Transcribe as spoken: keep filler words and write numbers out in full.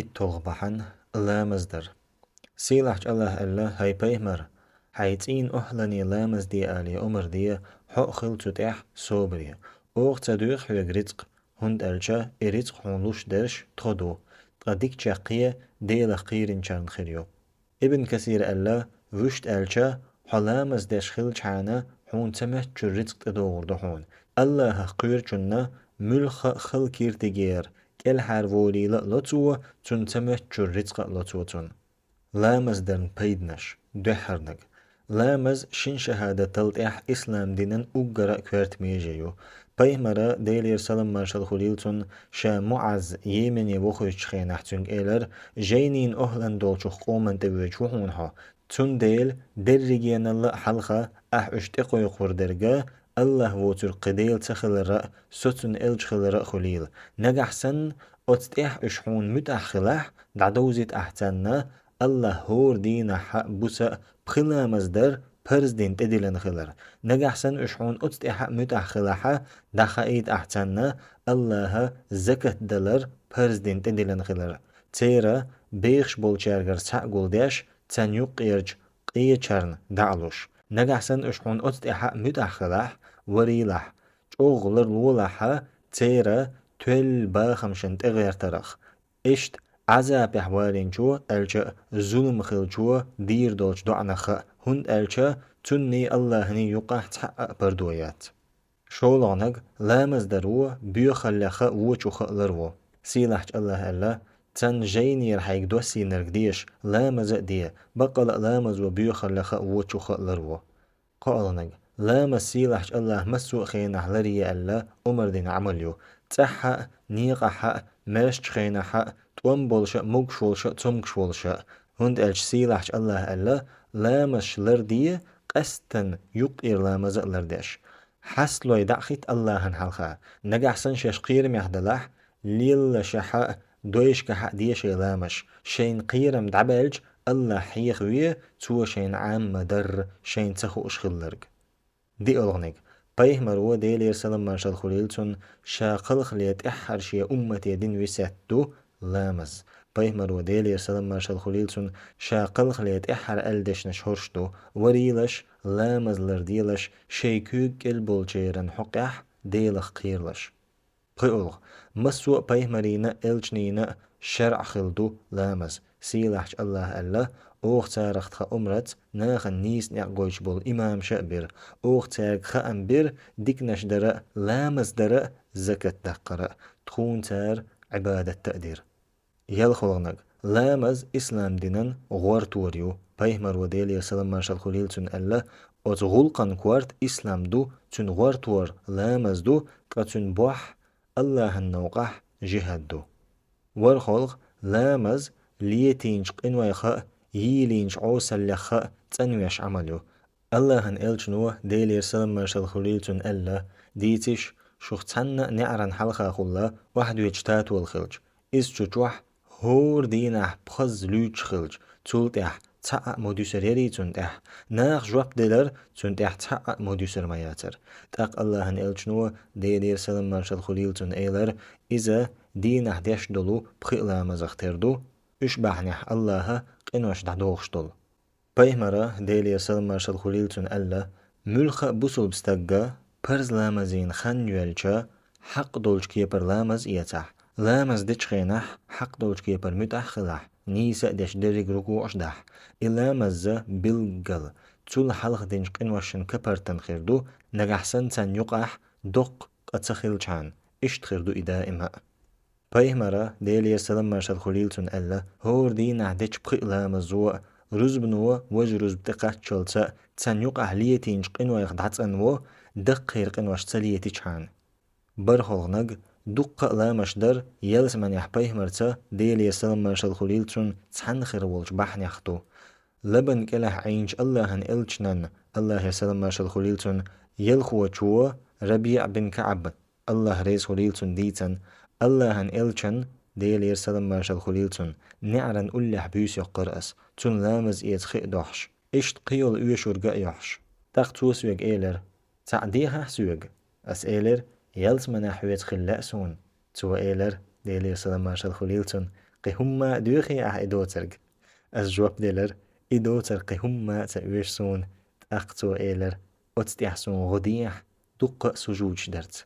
ИтталгӀа бахьана — ламаз дар. Сийлахьчу АллахӀа аьлла: «ХӀай пайхамар, хьайн цӀийнан охӀлане ламаз де алий омра де, хьо а хила цу тӀехь собаре. Оха ца доьху хьоьга рицкъ, хӀунда аьлча и рицкъ хьуна луш дерш тхо ду, ткъа дикачех кхе Делах кхийринчарна хир ю». Ибн Касира аьлла: «Вуьшта аьлча, хьо ламаз деш хилчхьана, хьуна ца моьттучуьра рицкъ тӀедогӀур ду хьуна. АллахӀах кхоьручунна муьлхха а хала киртигера кӀелхьарволийла а ло Цо, цунна ца моьттучуьра рицкъ а ло Цо цунна». Ламаз даран пайданаш. Дуьххьарниг. Ламаз шин шахӀадатал тӀехь ислам динан уггара а коьрта меже ю. Пайхамара, Делера салам-маршалла хуьлийла цунна, ша МуӀаз Йемене вохуьйтучу хенахь цуьнга элира: «Жайнийн охӀлан долчух къоман тӀе воьдуш ву хьуна хьо. Цундела дерригеналла а хьалха ахь уьш тӀекхойкхур дерг АллахӀ воцург кхин Дела ца хилар а, Со Цуьнан элча хилар а хуьлийла. Нагахь санна оцу тӀехь уьш хьуна муьтӀахь хилахь, дӀадовзийта ахь царна АллахӀ хӀора дийнахь а, буса а пхи ламаз дар парз дина тӀедиллина хилар. Нагахь санна уьш хьуна оцу тӀехь а муьтӀахь хилахь, дӀахаийта ахь царна АллахӀа закат далар парз дина тӀедиллина хилар. Церан бехаш болчаьргара цхьаъ гулдеш, царна юккъерчу къечарна дӀа а луш. Нагахь санна уьш хьуна оцу тӀехь а муьтӀахь хилахь, варийлахь, чӀогӀа ларлолахь церан тоьлла бахамашна тӀегӀертарх. Иштта Ӏазапехь валийначо, аьлча а зулам хиллачо дийр долчу доӀанах а, хӀунда аьлча цунний АллахӀний юкъахь цхьа а пардо яц». ШолгӀаниг. Ламаз дар ву боьхаллех а, вочух а лар ву. Сийлахьчу АллахӀа аьлла: «Царна жайнера хьайга доссийнарг деша, ламаз а де, баккъала а ламазо боьхаллех а, вочух а лар ву». КхоалгӀаниг. Ламаз сийлахьчу АллахӀа массо а хенахь ларъе аьлла омра дина Ӏамал ю. ЦӀахь а, некъахь а, маьршачу хенахь а, тӀом болуш а, могуш волуш а, цомгуш волуш а. ХӀунда аьлча сийлахьчу АллахӀа аьлла: «Ламазаш ларде, къаьсттина юккъера ламаз а лардеш. Хьасталой дӀа а хӀитта АллахӀана хьалха. Нагахь санна шаьш кхерамехь далахь, леллашехь а, дойшкахь а де шайн ламазаш. Шайна кхерам дӀабаьлча, АллахӀ хьехаве, Цо шайна Ӏамма дар, шайна ца хууш хилларг». ДиалгӀаниг. Пайхамаро, Делера салам-маршалла хуьлийла цунна, ша кхалхале тӀаьххьара шен уммате дина весет ду ламаз. Пайхамаро, Делера салам-маршалла хуьлийла цунна, ша кхалхале тӀаьххьара аьлла дешнаш хӀорш ду: «Варийлаш, ламаз ларделаш, шайн куьйга кӀел болчеран хьокъехь Делах кхералаш». ПхоьалгӀа. Массо а пайхамарийн а, элчанийн а шарӀ хилла ду ламаз. Сийлахьчу АллахӀа аьлла: «Оха царах тхан омраца нахана нийса некъ гойтуш болу имамаш а бира. Оха цаьрга хаам бира диканаш дар а, ламаз дар а, закат даккхар а. Тхуна цара Ӏибадат а дира». ЯлхолгӀаниг. Ламаз ислам динан гӀортор ю. Пайхамаро, Делера салам-маршалла хуьлийла цунна, аьлла: «Оцу гӀуллакхан корта ислам ду, цуьнан гӀортор ламаз ду, ткъа цуьнан бохь АллахӀан новкъахь жихӀад ду». ВорхӀолгӀа. Ламаз летийначу къинойх а, йийлийначу Ӏовсаллех а цӀанвеш Ӏамал ю. АллахӀан элчано, Делера салам-маршалла хуьлийла цунна, аьлла: «Дийциш, шух цхьанна а неӀаран хьалхахула охьадоьдуш татол хилча, иза цу чохь хӀора дийнахь пхазза луьйчуш хилча, цул тӀаьхьа цхьа а мо дуьсур ярий цунна тӀехь? Наха жоп делара, цунна тӀехь цхьа а мо дуьсур ма яцара». ТӀаккха АллахӀан элчано, Делера салам-маршалла хуьлийла цунна, элира: «Иза дийнахь деш долу пхи а ламазах тера ду, уьш бахьанехь АллахӀа къинош дӀадохуш долу». Пайхамара, Делера салам-маршалла хуьлийла цунна, аьлла: «Муьлхха а бусулба стагга парз ламазийн хан йоьлча, хьакъ долчу кепара ламаз а эцахь, ламаз дечу хенахь хьакъ долчу кепара муьтӀахь а хилахь, нийса а деш дерриг рукуӀаш а дахь, и ламаз а билггал цул хьалха динчу къиношна капартан хир ду, нагахь санна царна юкъахь доккха къа ца хилчхьана, иштта хир ду и даима а». Пайхамара, Делера салам-маршалла хуьлийла цунна, аьлла: «ХӀора дийнахь дечу пхи а ламазо а, рузбано важа рузба тӀе кхаччалца а, царна юкъахь летийначу къинойх дӀацӀанво, даккхийра къинош ца летичхьана». БархӀолгӀаниг. Дуккха а ламазаш дара ялсаманехь пайхамарца, Делера салам-маршалла хуьлийла цунна, цхьаьна хир волчу бахьанех ду. Лабан кӀелахь Ӏийначу АллахӀан элчанан, АллахӀера салам-маршалла хуьлийла цунна, ялхочо, РабиӀ бин КаӀб, АллахӀ реза хуьлийла цунна, дийцина: «АллахӀан элчан, Делера салам-маршалла хуьлийла цунна, неӀаран уллехь буьйса йоккхура ас, цунна ламаз эца хи а дохьуш, иштта кхийолу оьшург а йохьуш. ТӀаккха цо соьга элира: „Цхьаъ дехахьа соьга“. Ас элира: „Ялсаманехь хьоьца хила лаьа суна“. Цо элира, Делера салам-маршалла хуьлийла цунна: Кхин хӀумма а доьхий ахь и доцург?» Ас жоп делар: «И доцург кхин хӀумма а ца оьшу суна». ТӀаккха цо элар: «Оцу тӀехь суна гӀо дехьа, дуккха а сужудаш дарца».